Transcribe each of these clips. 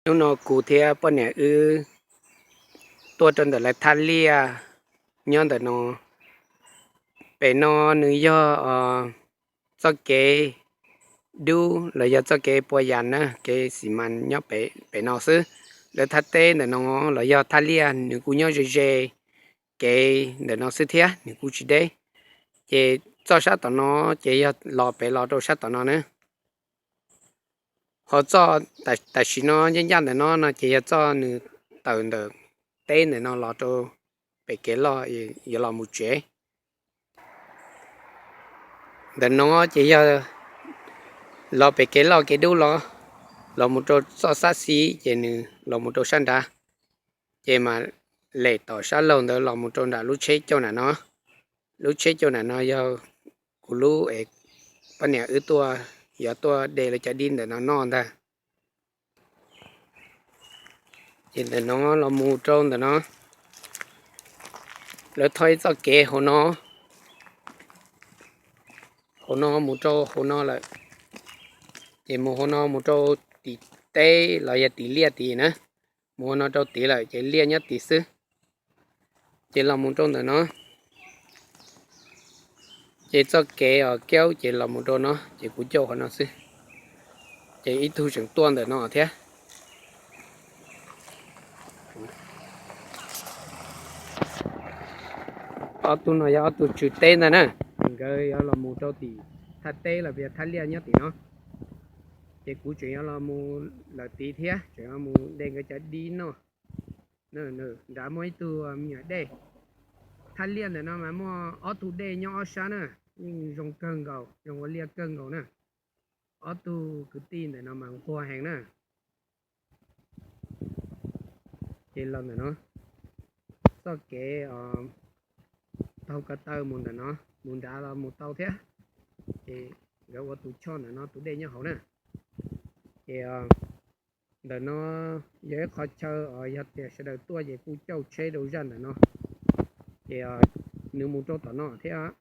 Hnub no kuv thiab poj niam wb tuaj rau ntawm lawv thaj liaj nyob ntawm no. Pem no nws yog txoj kev dub los yog txoj kev pua yas na, kev xi mas nyob pem no xwb. Lawv thaj teb ntawm no los yog thaj liaj nws kuj nyob ze ze kev ntawm no xwb thiab, nws kuj tsis deb. Ces txoj sab tom no ces yog los pem los rau sab tom no na. Ho txoj tam sim no ncaj ncaj ntawm no no ces yog txoj nws tawm ntawm teb ntawm no los rau pem kev loj yuav los mus tsev. Ntawm no ces yog los pem kev loj kev dub los, los mus rau txoj sab xis ces nws los mus rau sab nrad, ces mas lem tom sab laug ntawd los mus rau nram lub tsheb cauj nram no. Lub tsheb cauj nram no yog kuv lub es poj niam wb tuaj, yuav tuaj de lawv cov dib ntawm no noj ntag. Ces ntawm no los mus rau ntawm no, lawv tho ib txoj kev hauv no, hauv no mus rau hauv no lawm. Ces mus hauv no mus rau tim teb los yog tim liaj tid na, mus hauv no rau tid lawm ces liaj nyob tid xwb. Ces los mus rau ntawm no, ces txoj kev os kiaub ces los mus rau no ces kuv cauj qhov no xwb. Ces ib tug tseem tuaj ntawm no thiab. Ob tug no yog ob tug tswv teb ntag na, nkawd yuav los mus rau tim thaj teb los yog thaj liaj nyob tim no. Ces kuv tseem yuav los mus lawm tid thiab, tseem yuav mus de nkawd cov dib noj. Nrad muaj ib tug me nyuam dej. Thaj liaj ntawm no mas muaj ob tug dej nyob ob sab na, yeej zoo kawg nkaus, zoo ua liaj kawg nkaus na. Ob tug kwv tij ntawm no mas nquag heev na. Ces los ntawm no, txoj kev taug ko taw mus ntawm no, mus nrad los mus tau thiab. Ces nkawd ua tus choj ntawm no, tus dej nyob hauv na. Ces ntawm no yog ib qho chaw os, yog tias sawv daws tuaj ces kuj cauj tsheb rau zaj ntawm no. Ces nws mus rau tom no thiab,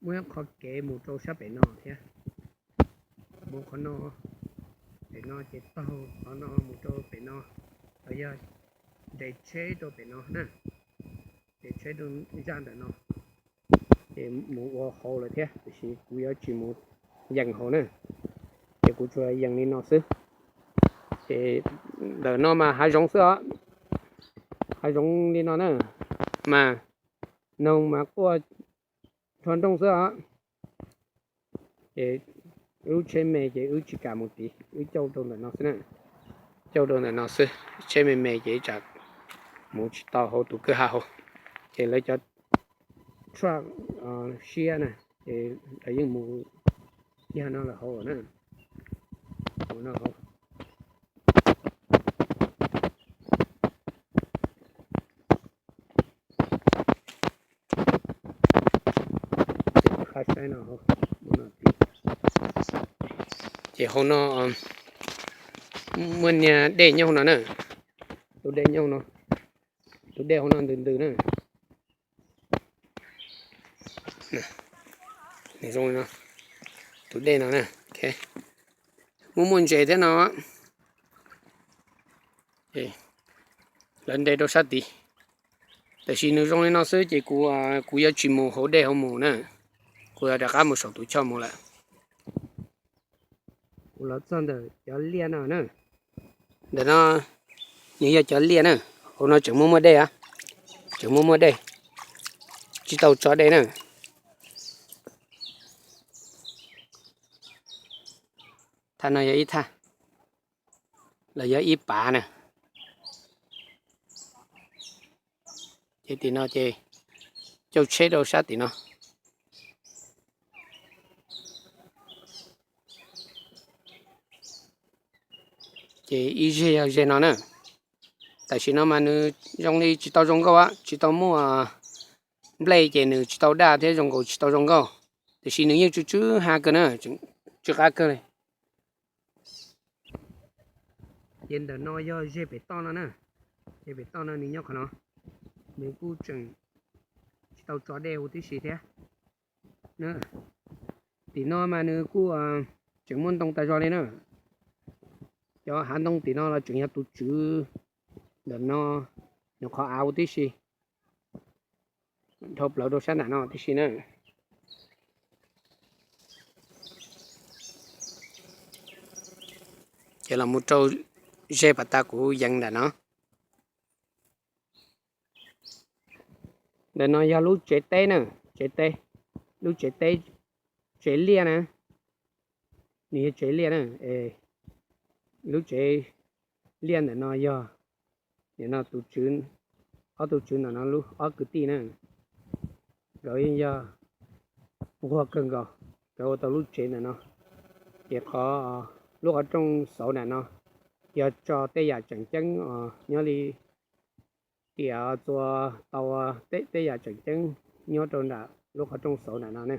muaj ib qho kev mus rau sab pem no thiab. Mus qhov no, pem no ces taug qhov no mus rau pem no, los yog nres tsheb rau pem no na, nres tsheb rau zaj ntawm no. Ces mus ua hauv lawm thiab, tiam sis kuv yuav tsis mus yees hauv na, ces kuv tsuas yees li no xwb. Ces ntawm no mas hav zoov xwb os, hav zoov li no na, mas noog mas quaj nrho nrooj xwb os. Ces wb lub tsheb me ces wb tsis kam mus tid, wb cauj rau ntawm no xwb na. Cauj rau ntawm no xwb, tsheb me me ces tsam mus tsis tau hauv tus kwj ha hauv. Ces lawv cov truck siab na, ces lawv yeej mus kiag no lawm hauv na. Mus no hauv. Ces hauv no muaj niag dej nyob hauv no na. Tus dej nyob hauv no, tus dej hauv no ntws ntws na. Nws zoo li no, tus dej no na. Muaj muaj ntses thiab no. Lawv nres rau sab tid. Tiam sis nws zoo li no xwb ces kuv, kuv yuav tsis mus hauv dej hauv mus na. Kuv yuav rov qab mus saum tus choj mus lawm. Kuv los txog ntawm cov liaj no na. Ntawm no nws yog cov liaj na. Hauv no tseem muaj muaj dej, tseem muaj muaj dej, tsis tau tso dej na. Thaj no yog ib thaj, los yog ib pav na. Ces tim no ces cauj tsheb rau sab tim no. Ces ib zeg yog zeg no na. Tam sim no mas nws zoo li tsis tau zoo nkauj, tsis tau muaj nplej ces nws tsis tau daj thiab zoo nkaus tsis tau zoo nkauj. Tiam sis nws yeej tsw tsw ha kawg na, tsw qab kawg li. Ces ntawm no yog zeg pem toj no na, zeg pem toj no nws nyob qhov no, nws kuj tseem tsis tau tso dej huv tib si thiab. Tim no mas nws kuj tseem muaj ntoo tas zog li na. Cov hav ntoo tim no los tseem yog tus tswv ntawm no, nws qhov av tib si, dhau plaws rau sab nram no tib si na. Ces los mus rau ze pas tas kuv yees nram no. Ntawm no yog lub tsev teb na, tsev teb, lub tsev teb, tsev liaj na, nws yog tsev liaj na. Lub tsev liaj ntawm no yog, nim no tus tswv, ob tug tswv ntawm no lub ob kwv tij na, nkawd yeej yog nquag kawg nkaus, nkawd ua tau lub tsev ntawm no. Ces qhov, lub qhov rooj xauv nram no yog tso tej yam tseem ceeb os, nyob li tias txua tau tej yam tseem ceeb nyob rau nram lub qhov rooj xauv nram no ne.